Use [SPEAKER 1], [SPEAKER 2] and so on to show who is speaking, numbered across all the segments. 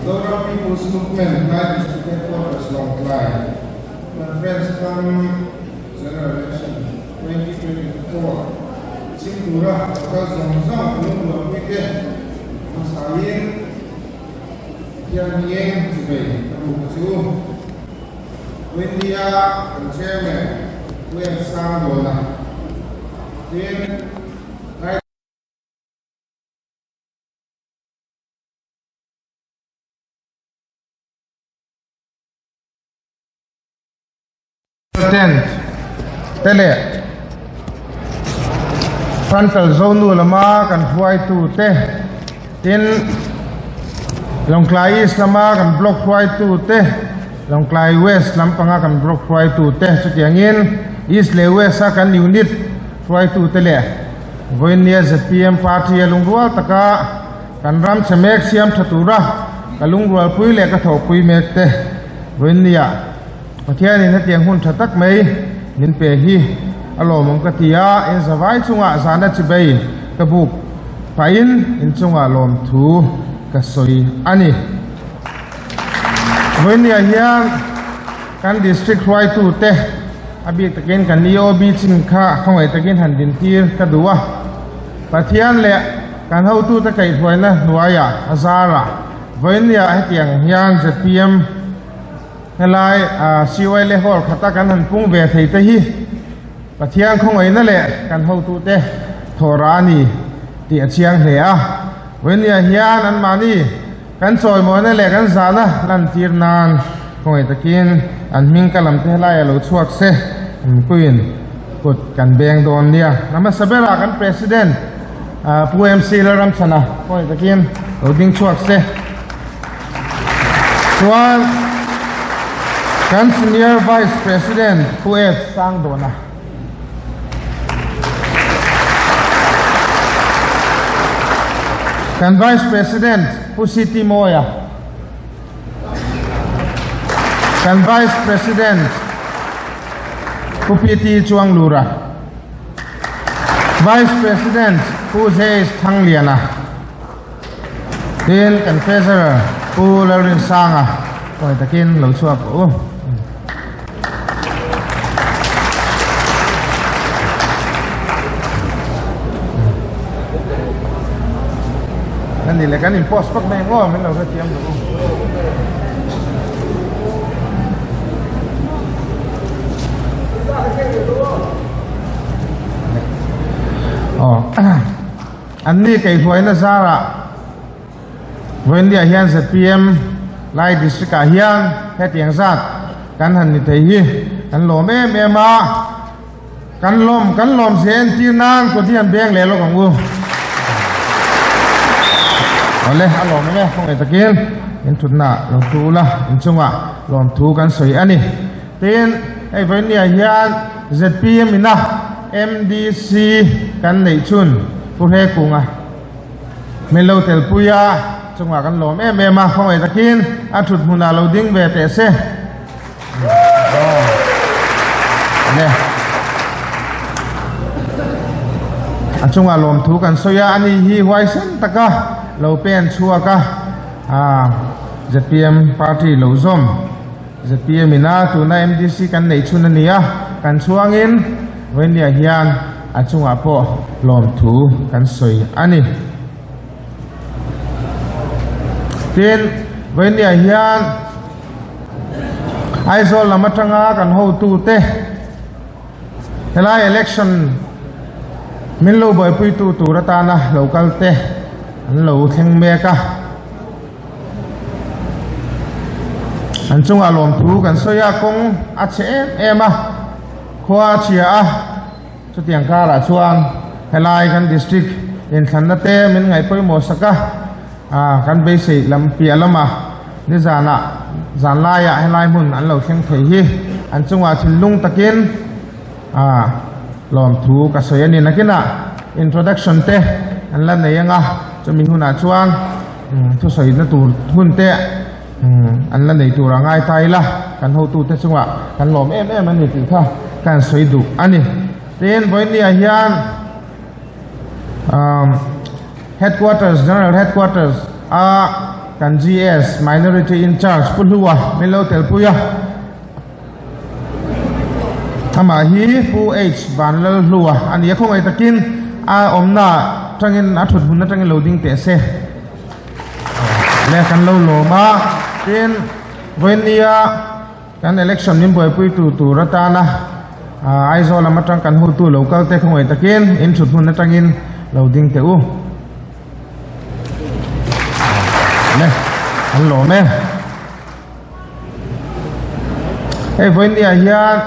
[SPEAKER 1] Zoram People's Movement Lai District Headquarters Lawngtlai Conference hmang General Election 2024 chhim tura local zawng zawng lungrualpuite hmasaiin Pathian hmingin chuvei ka buk a chu. India kan Chairman Pu Em Sangdawna tin President te leh Frontal Zonu lama kan hruaitu te tin Lawngtlai East lama kan Block hruaitu te Lawngtlai West lampanga kan Block hruaitu te chutiangin East leh West a kan Unit hruaitu te leh Vawinia zpm Party a lungrual taka kan ram chhe mek siam tha tura ka lungrualpui leh ka thawhpui mek te Vawinia Pathianin hetiang hun tha tak mai min pe hi a lawmawm ka ti a, in zavai chungah zahna chibei ka buk pahin in chungah lawmthu ka sawi a ni. Vawinia hian kan District hruaitute a bik takin kan EOB chin kha khawngaih takin han dintir ka duh a, Pathian leh kan hotute kaihhruaina hnuaiah a zarah Vawinia hetiang hian zpm Helai CYLA Hall khata kan han pung ve thei te hi Pathian khawngaihna leh kan hotute thawhra a ni tih a chiang hle a. Vawinia hian anmahni kan chawimawina leh kan zahna lantir nan khawngaih takin an hming ka lam te helai a lo chhuak se an puiin kut kan beng dawn nia. A hmasa berah kan President Pu MC Lalramchhana khawngaih takin lo ding chhuak se. Chuan kan Senior Vice President Pu F Sangdawna. Kan Vice President Pu CT Mawia. Kan Vice President Pu PT Chuanglura. Vice President Pu JH Thangliana. Tin kan Treasurer Pu Lalrinsanga kawi takin lo chhuak rawh u. Kan ni le kan in post pak mai ngaw min lo hrethiam duh u. Oh. Anni kaihhruaina zarah Vawiinliah hian zpm Lai District ah hian hetiang zat kan han ni thei hi kan lawm em em a, kan lawm kan lawm zia entir nan kut hi han beng leh lawk ang u. Awle a lawm em e khawngaih takin in thutna lo thu ula inchungah lawmthu kan sawi a ni. Tin, hei Vawiinliah hian zpm ina MDC kan neih chhun Pu Hrekunga min lo telpui a, chungah kan lawm em em a, khawngaih takin a thut hmunah lo ding ve teh se. A chungah lawmthu kan sawi a, ani hi huaisen taka lo pen chhuak a, zpm party lo zawm. Zpm ina tuna MDC kan neih chhun a ni a, kan chhuangin Vawiinliah hian a chungah pawh lawmthu kan sawi a ni. Tin, Vawiinliah hian Aizawl lam atanga kan hotute helai election min lo buaipuitu tur atana lo kalte an lo thleng mek a. An chungah lawmthu kan sawi a, kawng a chhe em em a, khua a chhia a, chutiang karah chuan helai kan district inthlanna te min ngaih pawimawh sak a, ah kan beisei lam piah lama nizanah zan laiah helai hmun an lo thleng thei hi an chungah thinlung takin ah lawmthu ka sawi a ni. Nakinah introduction te an la nei ang a, chumi hunah chuan. Thusawina tur hun te an la nei tur a ngai ta ila, kan hotute chungah kan lawm em em a ni tih kha ka han sawi duh a ni. Tin, Vawinia hian Headquarters, General Headquarters a. kan GS Minority in Charge Pu Hlua min lo telpui a. Amah hi Pu H Vanlalhlua a ni a, khawngaih takin a awmna atangin a thut hmun atangin lo ding teh se. Le kan lo lawm a, tin vawinia kan election min buaipui tu tur atana Aizawl lam atang kan hotu lo kal te khawngaih takin in thut hmun atangin lo ding teh u. Le kan lawm e. Hei vawinia hian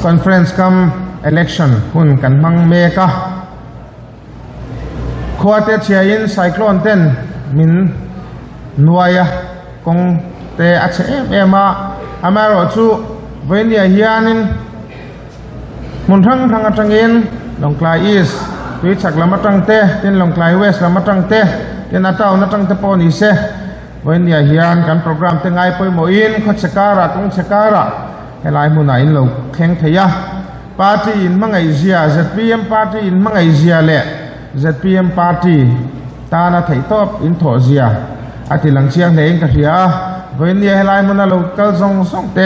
[SPEAKER 1] conference cum election hun kan hmang mek a, khua te chhiain cyclone ten min nuai a, kawng te a chhe em em a, amaherawhchu vawinia hianin Hmun hrang hrang atangin Lawngtlai East tui chhak lam atang te, tin Lawngtlai West lam atang te, tin a town atang te pawh ni se, vawinia hian kan programme te ngai pawimawhin khawchhe karah kawngchhe karah helai hmunah in lo thleng thei a. Party in hmangaihzia, zpm party in hmangaihzia leh zpm party tana theihtawp in thawhzia a ti lang chiang hle in ka hria a. Vawinia helai hmuna lo kal zawng zawng te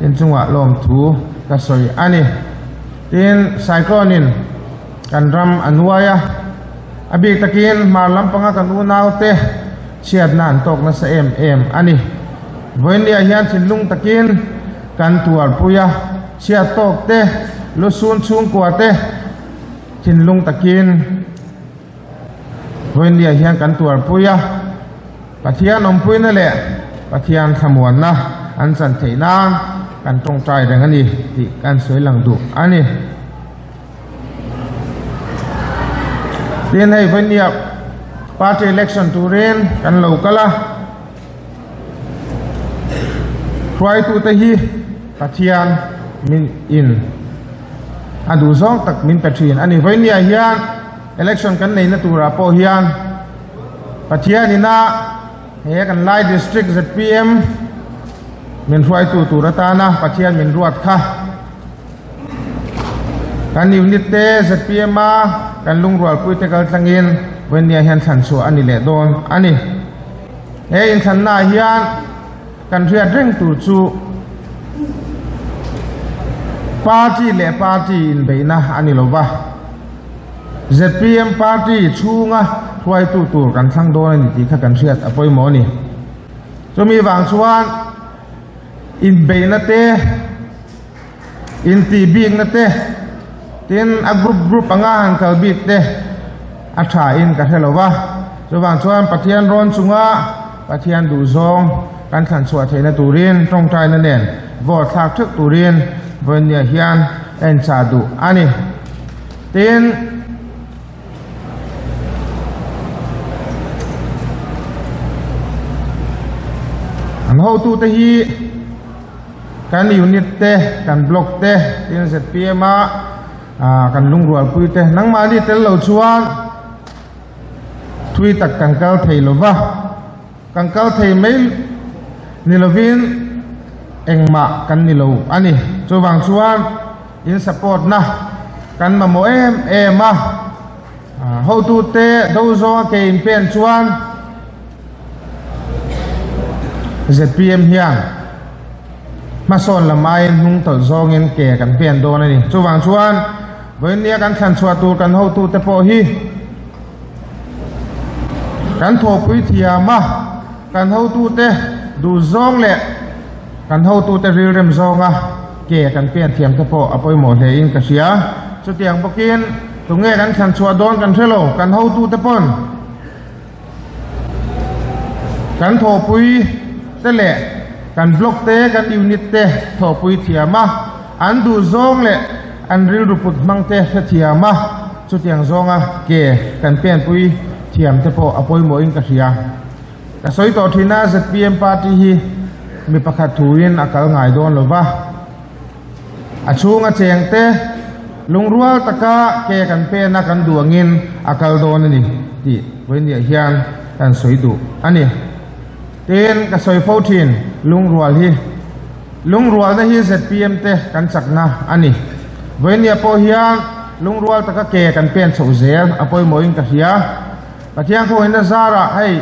[SPEAKER 1] inchungah lawmthu ka sawi a ni. Tin, cyclone in kan ram a nuai a, a bik takin hmar lampanga kan unaute chhiatna an tawk nasa em em a ni. Vawinia hian thinlung takin kan tuarpui a, chhiat tawk te, lusun chhungkua te thinlung takin Vawinia hian kan tuarpui a, Pathian awmpuina leh Pathian thlamuanna an chan theih nan kan tawngtai reng a ni tih kan sawi lang duh a ni. Tin hei Vawinia party election turin kan lo kal a, hruaitute hi Pathian min in a duh zawng tak min pe thin a ni. Vawinia hian election kan neihna turah pawh hian Pathian ina he kan Lai District zpm min hruaitu tur atana Pathian min ruat kha kan unit te zpm a kan lungrualpui te kal tlangin vawinia hian thlan chhuah a ni leh dawn a ni. He inthlannaah hian kan hriat reng tur chu party leh party inbeihna a ni lo va. Zpm party chhunga hruaitu tur kan thlang dawn a ni tih kha kan hriat a pawimawh a ni. Chumi vang chuan inbeihna te, intih bikna te, tin a group group anga han kal bik te a tha in ka hre lo va. Chuvang chuan Pathian rawn chunga Pathian duhzawng kan thlan chhuah theihna turin tawngtaina nen vote thlak theuh turin vawinia hian a inchah duh a ni. Tin, an hotute hi kan unit te, kan block te, tin zpm a kan lungrualpui te nangmahni tel lo chuan thui tak kan kal thei lo va, kan kal thei mai ni lovin engmah kan ni lo a ni. Chuvang chuan in support na kan mamawh em em a, hotute do zawnga ke in pen chuan zpm hian hmasawn lam aiin hnung tawlh zawngin ke kan pen dawn a ni. Chuvang chuan vawinia kan thlan chhuah tur kan hotute pawh hi kan thawhpui thiam a, kan hotute duh zawng leh kan hotute rilrem zawnga ke kan pen thiam te pawh a pawimawh hle in ka hria. Chutiang bawkin tunge kan thlan chhuah dawn kan hre lo, kan hotute pawn kan thawhpui te leh kan block te kan unit te thawhpui thiam a, an duh zawng leh an rilru put hmang te hre thiam a, chutiang zawnga ke kan penpui thiam te pawh a pawimawhin ka hria. Ka sawi tawh thin a, zpm party hi mi pakhat thuin a kal ngai dawn lo va, a chhunga cheng te lungrual taka ke kan pen a kan duh angin a kal dawn a ni tih vawinia hian kan sawi duh a ni. Tin, ka sawi fo thin, lungrual hi lungrualna hi zpm te kan chakna a ni. Vawinia pawh hian lungrual taka ke kan pen chhoh zel a pawimawhin ka hria. Pathian khawngaihnna zarah hei.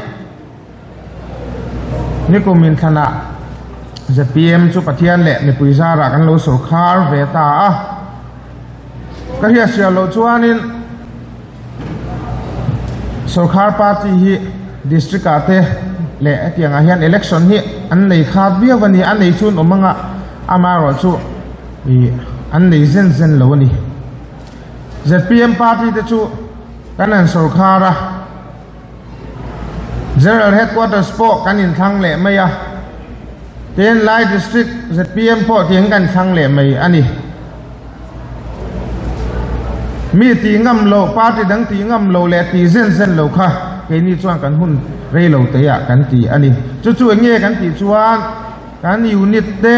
[SPEAKER 1] Nikum inthlanah zpm chu Pathian leh mipui zarah kan lo sawrkhar ve ta a. Ka hriat hriat loh chuanin sawrkhar party hi district ah te leh hetiang ah hian election hi an nei khat viau a ni. A nei chu an awm anga amaherawhchu ih an nei zen zen lo a ni. Zpm party te chu kan han sawrkhar a. General Headquarters pawh kan inthlang leh mai a, tin Lai District zpm pawh tiang kan thlang leh mai a ni. Mi tih ngam loh, party dang tih ngam loh leh tih zen zen lo kha keini chuan kan hun rei lo teiah kan ti a ni. Chu chu eng nge kan tih chuan kan unit te,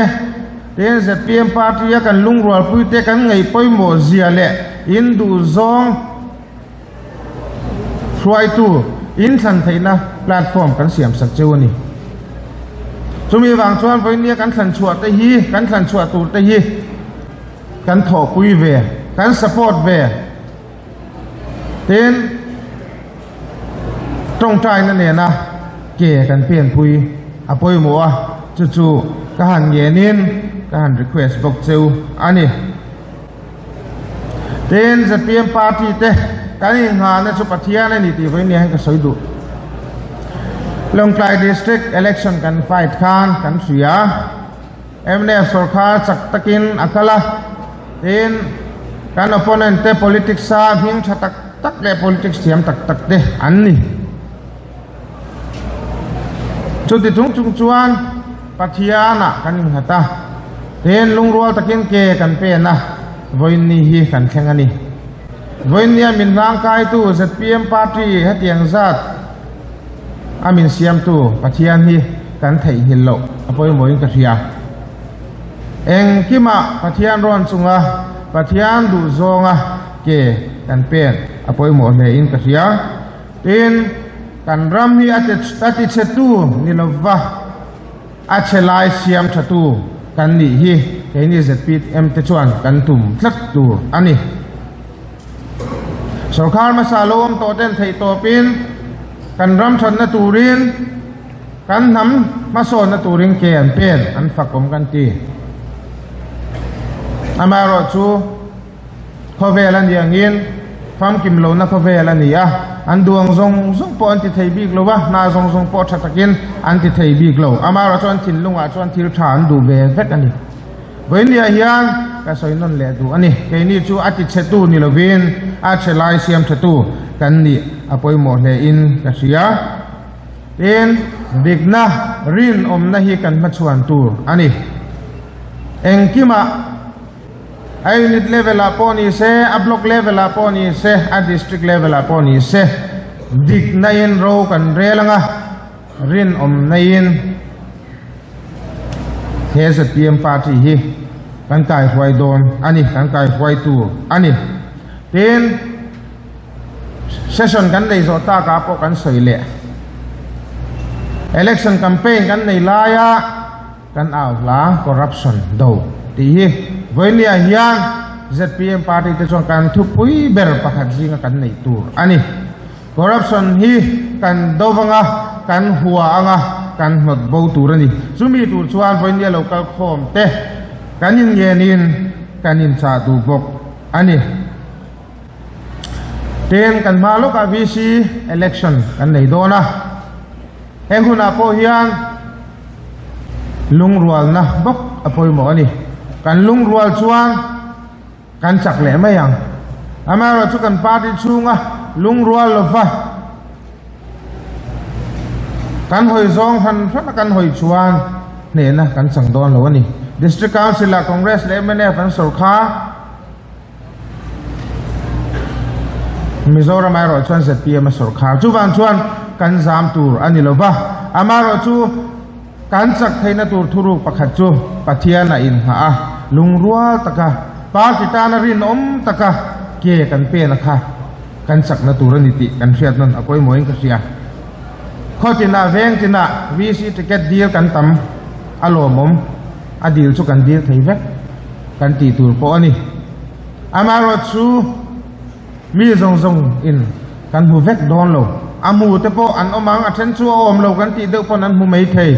[SPEAKER 1] tin zpm party a kan lungrualpui te kan ngaih pawimawh zia leh in duhzawng, Hruaitu inthlan theihna platform kan siam sak cheu a ni. Chumi vang chuan vawinia kan thlan chhuah te hi, kan thlan chhuah tur te hi kan thawhpui ve, kan support ve. Tin, tawngtaina nena ke kan penpui a pawimawh a, chu chu ka han ngenin ka han request bawk cheu a ni. Tin, zpm party te kan inghahna chu Pathian a ni tih vawiin hian ka sawi duh. Lawngtlai District election kan fight khan kan hria a, mnf sawrkhar chak takin a kal a, tin kan opponent te politics a hming tha tak tak leh politics thiam tak tak te an ni. Chuti chung chung chuan Pathianah kan innghat a, tin lungrual takin ke kan pen a, vawiinni hi kan thleng a ni. Vawiinnia min hlangkaitu zpm party hetiang zat a min siamtu Pathian hi kan theihnghilh loh a pawimawhin ka hria. Engkimah Pathian rawn chunga Pathian duhzawnga ke kan pen a pawimawh hlein ka hria. Tin, kan ram hi a tichhetu ni lova a chhe lai siam thatu kan nih hi keini zpm te chuan kan tum tlat tur a ni. Sorkar hmasa lo awm tawh ten theih tawpin kan ram thatna turin kan hnam hmasawnna turin ke an pen an fakawm kan ti. Amaherawhchu. Khawvel a ni angin famkim lohna khawvel a ni a, an duang zawng zawng pawh an ti thei bik lo a, hna zawng zawng pawh tha takin an ti thei bik lo. Amaherawh chuan thinlungah chuan thil tha an duh ve vek a ni. Vawiinliah hian ka sawi nawn leh duh a ni. Keini chu a ti chhetu ni lovin a chhe lai siam thatu kan nih a pawimawh hlein ka hria. Tin, dikna rinawmna hi kan hmachhuan tur a ni. Engkimah. A unit level ah pawh ni se, a block level ah pawh ni se, a district level ah pawh ni se, dikna in ro kan rel anga, rinawmna in he zpm party hi kan kaihruai dawn a ni, kan kaihruai tur a ni. Tin, session kan nei zawh takah pawh kan sawi leh. Election campaign kan nei laia. Kan au hla corruption do tih hi vawinia hian zpm party te chuan kan thupui ber pakhat zinga kan neih tur a ni. Corruption hi kan do vanga, kan hua anga, kan hnawt bo tur a ni. Chumi tur chuan vawinia lo kal khawm te kan inngenin kan inchah duh bawk a ni. Tin, kan hma lawkah VC election kan nei dawn a, heng hunah pawh hian Lungrualna bawk a pawimawh a ni. Kan lungrual chuan kan chak leh mai ang. Amaherawhchu chu kan party chhunga lungrual lova kan hawi zawng hran hran a kan hawi chuan hnehna kan chang dawn lo a ni. District Council ah Congress leh mnf an sawrkha. Mizoram erawh chuan zpm a sawrkhar. Chuvang chuan kan zam tur a ni lo va, amaherawhchu kan chak theihna tur thuruk pakhat chu Pathian a inngah a, lungrual taka party tana rinawm taka ke kan pen a kha kan chakna tur a ni tih kan hriat nawn a pawimawhin ka hria. Khaw tinah veng tinah VC ticket dil kan tam a lawmawm, a dil chu kan dil thei vek. Kan tih tur pawh a ni. Amaherawhchu mi zawng zawng in kan hmu vek dawn lo. A hmu te pawh an awm ang, a then chu a awm lo kan tih deuh pawn an hmu mai thei.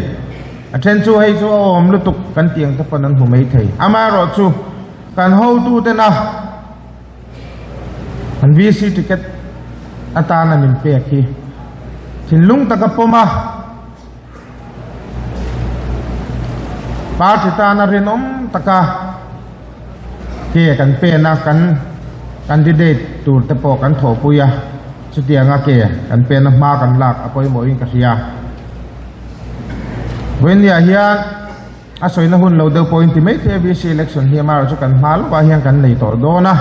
[SPEAKER 1] A then chu hei chu a awm lutuk kan tih ang te pawn an hmu mai thei. Amaherawhchu kan hotutena an VC ticket atana min pek hi thinlung taka pawm a, Party tana rinawm taka ke kan pen a, kan candidate tur te pawh kan thawhpui a, chutianga ke kan pen a hma kan lak a pawimawhin ka hria. Vawiinniah hian a sawina hun lo deuh pawhin ti mai thei a, VC election hi amaherawhchu kan hma lawkah hian kan nei tawh dawn a,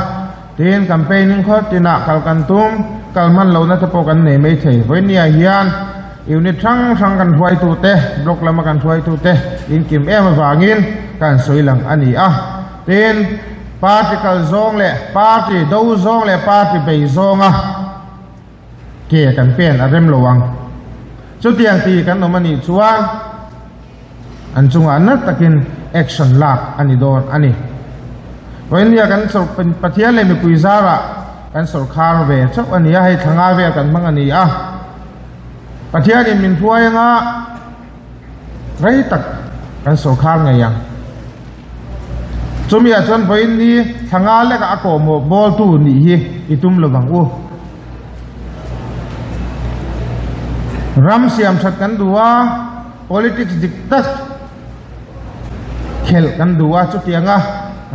[SPEAKER 1] tin campaigning khaw tinah kal kan tum, kal hman lohna te pawh kan nei mai thei. Vawiinniah hian unit hrang hrang kan hruaitute, block lama kan hruaitute inkim em avangin kan sawi lang a ni a, tin party kal zawng leh party do zawng leh party bei zawnga ke kan pen a rem lo ang. Chutiang ti kan awm a nih chuan an chungah nat takin action lak a ni dawn a ni. Vawiinnia kan Pathian leh mipui zarah kan sawrkhar ve chauh a ni a, hei thla nga vel kan hmang a ni a. Pathianin min hruai anga rei tak kan sawrkhar ngei ang. Chumi ah chuan vawiin ni thla nga lekah a kawhmawh bawltu nih hi i tum lo vang u. Ram siam that kan duh a, politics dik tak khelh kan duh a, chutianga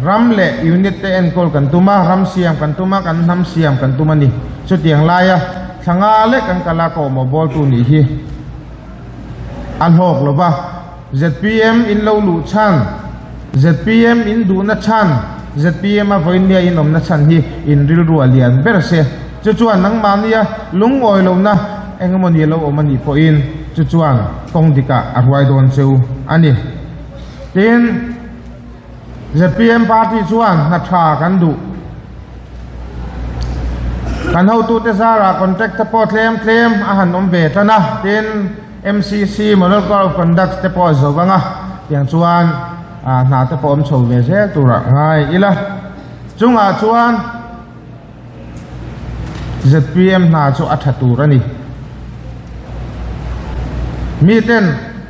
[SPEAKER 1] ram leh unit te enkawl kan tum a, ram siam kan tum a, kan hnam siam kan tum a ni. Chutiang laia thla nga lek kan kal a kawhmawh bawltu nih hi a hlawk lo va. Zpm in lo luh chhan, zpm in duhna chhan, zpm a vawinia in awmna chhan hi in rilru a lian ber se. Chu chuan nangmahnia lungawi lohna eng emaw ni lo awm a nih pawhin chu chuan kawng dikah a hruai dawn cheu a ni. Tin, zpm party chuan hna tha kan duh. Kan hotute zarah contract te pawh tlem tlem a han awm ve tan a, tin, MCC Model Code of Conduct te pawh a zo vang a, tiang chuan hna te pawh awm chho ve zel turah ngai ila. Chungah chuan zpm hna chu a tha tur a ni. Miten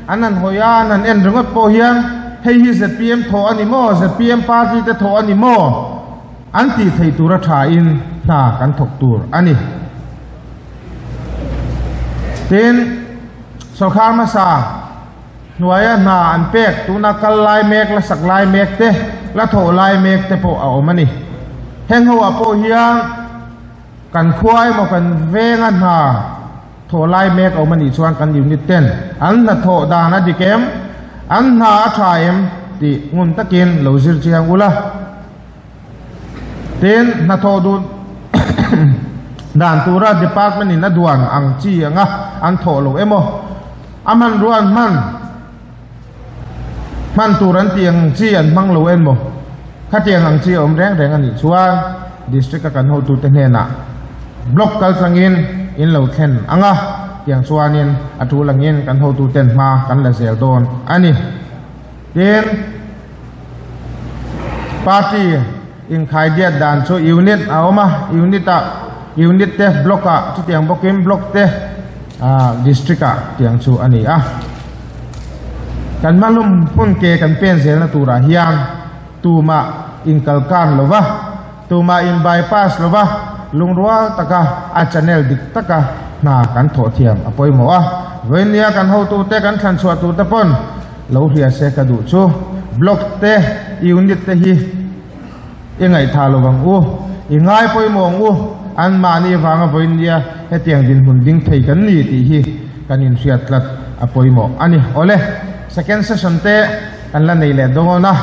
[SPEAKER 1] an han hawi a, an han en ringawt pawh hian hei hi zpm thawh a ni maw, zpm party te thawh a ni maw an tih theih tura thain hna kan thawk tur a ni. Tin, sawrkar hmasa hnuaia hna an pek tuna kal lai mek, la sak lai mek te, la thawh lai mek te pawh a awm a ni. Heng ho ah pawh hian kan khua emaw kan venga hna thawh lai mek a awm a nih chuan kan unit ten an hna thawh dan a dik em, an hna a tha em tih ngun takin lo zir chiang ula. Tin, hnathawh duh dan tura department in a duan ang chi anga an thawh lo emaw, a hmanrua an hman hman tur an tih ang chi an hmang lo emaw, khatiang ang chi a awm reng reng a nih chuan district a kan hotute hnenah block kal tlangin in lo thlen ang a, tiang chuanin a tul angin kan hotuten hma kan la zel dawn a ni. Tin, party inkhaidiat dan chu unit a awm a, unit ah unit te block ah chutiang bawkin block te ah district ah tiang chu a ni a. Kan hmalum hun ke kan pen zelna turah hian tumah inkalkan lo va, tumah in bypass lo va, lungrual taka a channel dik taka hna kan thawh thiam a pawimawh a. Vawinia kan hotute kan thlanchhuah turte pawn Lo hria se ka duh chu block te unit te hi i ngaihthah lo vang u, i ngai pawimawh ang u, an mahni vanga vawiin nia hetiang dinhmun ding thei kan ni tih hi kan inhriat tlat a pawimawh a ni. Awle, second session te kan la nei leh dawn a,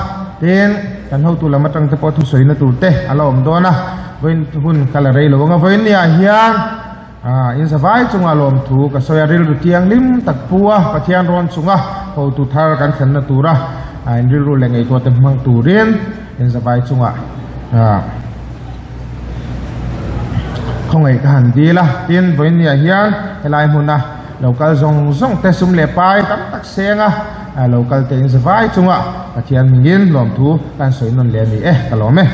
[SPEAKER 1] tin kan hotu lam atang te pawh thusawina tur te a la awm dawn a, vawiin hun ka la rei lo ang a, vawiin niah hian In zavai chunga lawmthu ka sawi a, rilru thianghlim tak pu a, Pathian rawn chunga hotu thar kan thlenna tura in rilru leh ngaihtuah te hmang turin in zavai chunga khawngaih ka han dil a. Tin, vawiinniah hian helai hmuna lo kal zawng zawng te sum leh pai tam tak senga lo kal te in zavai chunga Pathian hmingin lawmthu kan sawi nawn leh a ni e, ka lawm e.